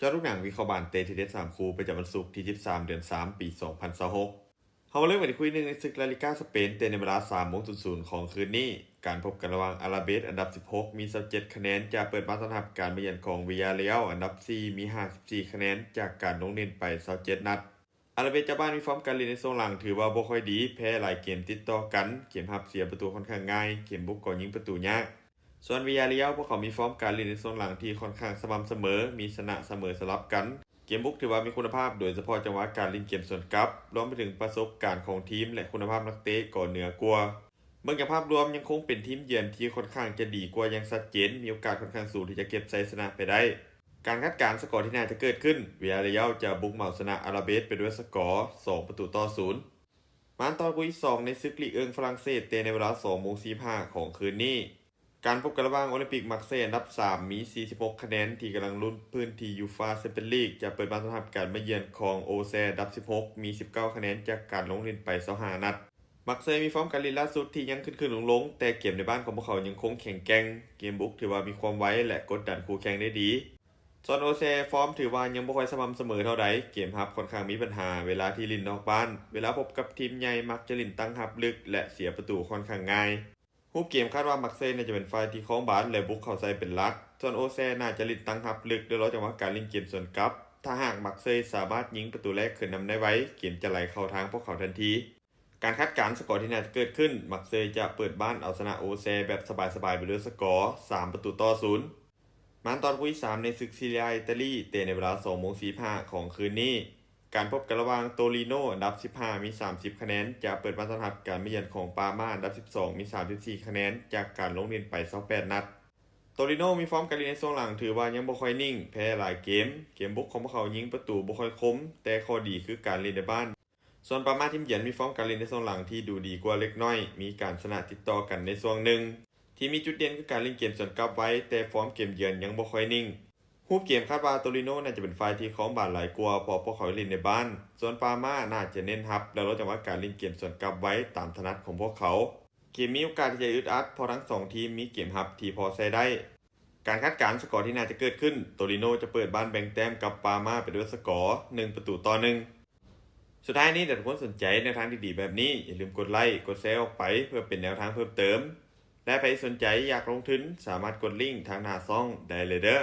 ຈາະລູກໜັງວິເຄາະບານເຕະທີເດັດສາມຄູ່ ປະຈຳວັນສຸກທີສິບສາມ ເດືອນສາມ ປີສອງພັນຊາວຫົກ. ເຮົາມາເລີ່ມກັນທີ່ຄູ່ໜຶ່ງໃນສຶກລາລີກາສະເປນ ເຕະໃນເວລາສາມໂມງສູນສູນຂອງຄືນນີ້. ການພົບກັນລະຫວ່າງອາລາເບດ ອັນດັບສິບຫົກ ມີຊາວເຈັດຄະແນນ ຈະເປີດບ້ານຕ້ອນຮັບການມາຢ້ຽນຂອງວິຢາເຣຍອລ ອັນດັບສີ່ ມີຫ້າສິບສີ່ຄະແນນ ຈາກການລົງຫຼິ້ນໄປຊາວເຈັດນັດ. ອາລາເບດເຈົ້າບ້ານມີຟອມການຫຼິ້ນໃນຊ່ວງຫຼັງຖືວ່າບໍ່ຄ່ອຍດີ, ແພ້ຫຼາຍເກມຕິດຕໍ່ກັນ, ເກມຮັບເສຍປະຕູຂ້ອນຂ້າງງ່າຍ, ເກມບຸກກໍຍິງປະຕູຍາກ. ສ່ວນວິຢາເຣຍອລ ພວກເຂົາມີຟອມການຫຼິ້ນໃນຊ່ວງຫຼັງທີ່ຂ້ອນຂ້າງສະໝ່ຳສະເໝີ, ມີຊະນະສະເໝີສະຫຼັບກັນ. ເກມບຸກຖືວ່າມີຄຸນນະພາບ, ໂດຍສະເພາະຈັງຫວະການຫຼິ້ນເກມສວນກັບ, ລວມໄປເຖິງປະສົບການຂອງທີມ ແລະ ຄຸນນະພາບນັກເຕະກໍເໜືອກວ່າ. ເບິ່ງຈາກພາບລວມ, ຍັງຄົງເປັນທີມເຢືອນທີ່ຂ້ອນຂ້າງຈະດີກວ່າຢ່າງຊັດເຈນ, ມີໂອກາດຂ້ອນຂ້າງສູງທີ່ຈະເກັບໄຊຊະນະໄປໄດ້. ການຄາດການສະກໍທີ່ໜ້າຈະເກີດຂຶ້ນ, ວິຢາເຣຍອລຈະບຸກເໝົາຊະນະອາລາເບດໄປດ້ວຍສະກໍສອງປະຕູຕໍ່ສູນ. ມາຕໍ່ຄູ່ທີສອງໃນສຶກລີກເອິງຝຣັ່ງເສດ ເຕະໃນເວລາສອງໂມງສີ່ສິບຫ້າຂອງຄືນນີ້. ການພົບກັນລະຫວ່າງໂອລິມປິກມາກເຊຍ ອັນດັບສາມ ມີສີ່ສິບຫົກຄະແນນ ທີ່ກຳລັງລຸ້ນພື້ນທີ່ຢູຟາແຊມປຽນລີກ ຈະເປີດບ້ານຕ້ອນຮັບການມາຢ້ຽນຂອງໂອແຊ ອັນດັບສິບຫົກ ມີສິບເກົ້າຄະແນນ ຈາກການລົງຫຼິ້ນໄປຊາວຫ້ານັດ. ມາກເຊຍມີຟອມການຫຼິ້ນລ່າສຸດທີ່ຍັງຂຶ້ນໆລົງໆ, ແຕ່ເກມໃນບ້ານຂອງພວກເຂົາຍັງຄົງແຂງແກ່ງ, ເກມບຸກຖືວ່າມີຄວາມໄວ ແລະ ກົດດັນຄູ່ແຂ່ງໄດ້ດີ. ສ່ວນໂອແຊ ຟອມຖືວ່າຍັງບໍ່ຄ່ອຍສະໝ່ຳສະເໝີເທົ່າໃດ, ເກມຮັບຂ້ອນຂ້າງມີບັນຫາເວລາທີ່ຫຼິ້ນນອກບ້ານ, ເວລາພົບກັບທີມໃຫຍ່ມັກຈະຫຼິ້ນຕັ້ງຮັບເລິກ ແລະ ເສຍປະຕູຂ້ອນຂ້າງງ່າຍ. ຮູບເກມຄາດວ່າມາກເຊຍໜ້າຈະເປັນຝ່າຍທີ່ຄອງບານ ແລະ ບຸກເຂົ້າໃສ່ເປັນຫຼັກ, ສ່ວນໂອແຊໜ້າຈະຫຼິ້ນຕັ້ງຮັບເລິກ ໂດຍລໍຈັງຫວະການຫຼິ້ນເກມສວນກັບ. ຖ້າຫາກມາກເຊຍສາມາດຍິງປະຕູແລກຂຶ້ນນຳໄດ້ໄວ, ເກມຈະໄຫຼເຂົ້າທາງພວກເຂົາທັນທີ. ການຄາດການສະກໍທີ່ໜ້າຈະເກີດຂຶ້ນ, ມາກເຊຍຈະເປີດບ້ານເອົາຊະນະໂອແຊແບບສະບາຍໆໄປດ້ວຍສະກໍສາມປະຕູຕໍ່ສູນ. ມາຕໍ່ຄູ່ທີສາມໃນສຶກຊີເຣຍອາ ອິຕາລີ ເຕະໃນເວລາສອງໂມງສີ່ສິບຫ້າຂອງຄືນນີ້. ການພົບກັນລະຫວ່າງໂຕຣິໂນ ອັນດັບສິບຫ້າ ມີສາມສິບຄະແນນ ຈະເປີດບ້ານຕ້ອນຮັບການມາຢ້ຽນຂອງປາມາ ອັນດັບສິບສອງ ມີສາມສິບສີ່ຄະແນນ ຈາກການລົງຫຼິ້ນໄປຊາວແປດນັດ. ໂຕຣິໂນມີຟອມການຫຼິ້ນໃນຊ່ວງຫຼັງຖືວ່າຍັງບໍ່ຄ່ອຍນິ່ງ, ແພ້ຫຼາຍເກມ, ເກມບຸກຂອງພວກເຂົາຍິງປະຕູບໍ່ຄ່ອຍຄົມ, ແຕ່ຂໍ້ດີຄືການຫຼິ້ນໃນບ້ານ. ສ່ວນປາມາທີມເຢືອນມີຟອມການຫຼິ້ນໃນຊ່ວງຫຼັງທີ່ດູດີກວ່າເລັກນ້ອຍ, ມີການຊະນະຕິດຕໍ່ກັນໃນຊ່ວງໜຶ່ງ. ທີມມີຈຸດເດັ່ນຄືການຫຼິ້ນເກມສວນກັບໄວ, ແຕ່ຟອມເກມເຢືອນຍັງບໍ່ຄ່ອຍນິ່ງ. ຮູບເກມຄາດວ່າໂຕຣິໂນໜ້າຈະເປັນຝ່າຍທີ່ຄອງບານຫຼາຍກວ່າ, ເພາະພວກເຂົາເຮັດຫຼິ້ນໃນບ້ານ. ສ່ວນປາມາໜ້າຈະເນັ້ນຮັບ ແລະ ລໍຈັງຫວະການຫຼິ້ນເກມສວນກັບໄວຕາມຖະໜັດຂອງພວກເຂົາ. ເກມມີໂອກາດທີ່ຈະອຶດອັດ, ເພາະທັງສອງທີມມີເກມຮັບທີ່ພໍໃຊ້ໄດ້. ການຄາດການສະກໍທີ່ໜ້າຈະເກີດຂຶ້ນ, ໂຕຣິໂນຈະເປີດບ້ານແບ່ງແຕ້ມກັບປາມາໄປດ້ວຍສະກໍໜຶ່ງປະຕູຕໍ່ໜຶ່ງ. ສຸດທ້າຍນີ້, ຖ້າທຸກຄົນສົນໃຈແນວທາງດີໆແບບນີ້, ຢ່າລືມກົດໄລ, ກົດແຊອອກໄປ ເພື່ອເປັນແນວທາງເພີ່ມເຕີມ. ແລະ ໃຜສົນໃຈຢາກລົງທຶນ, ສາມາດກົດລິ້ງທາງໜ້າຊ່ອງໄດ້ເລີຍເດີ້.